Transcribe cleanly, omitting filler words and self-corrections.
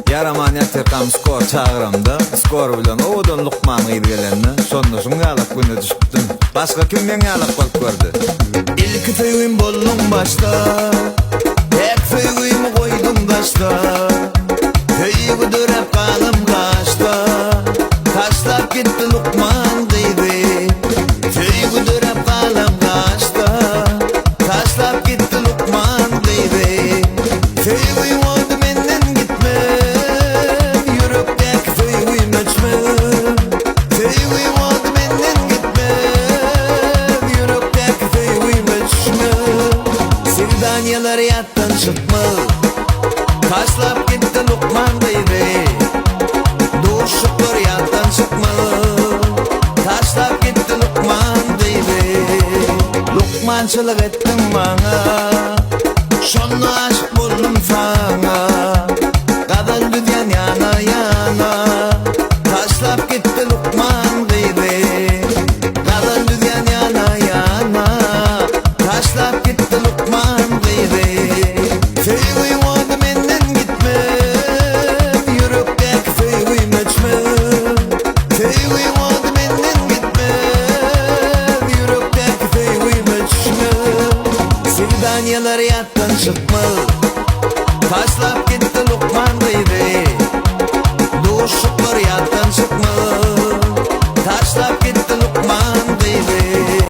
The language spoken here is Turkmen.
Ýaraman ýatyrkam skor çagyramda, skor bilen owadan lukman gyz gelende, şonda şuň ýalak güne düşüpdim. Başga kim meň ýalak bolup gördi? Ilki söýgim bolduň başda, Päk söýgimi goýduň daşda. Söýgi döräp galam gaşda, Taşlap gitdi lukman gyzy. Söýgi döräp galam gaşda, Taşlap gitdi lukman gyzy. Söýgüň ody menden gitmez, Ýürekdäki söýgim öçmez. Söýgüň ody menden gitmez, Ýürekdäki söýgim öçmez. Swidaniýalar ýatdan çykmaz, Taşlap gitdi lukman gyzy. Duşuşyklar ýatdan çykmaz, Taşlap gitdi lukman gyzy. Lukmançylyk etdiň maňa, Şonda aşyk boldum saňa. Gazal düzýän ýana-ýana, Taşlap gitdi lukman gyzy. Gazal düzýän ýana-ýana, Taşlap gitdi lukman gyzy. Söýgüň ody menden gitmez, Ýürekdäki söýgim öçmez. Söýgüň ody menden gitmez, Ýürekdäki söýgim öçmez. Swidaniýalar ýatdan çykmaz.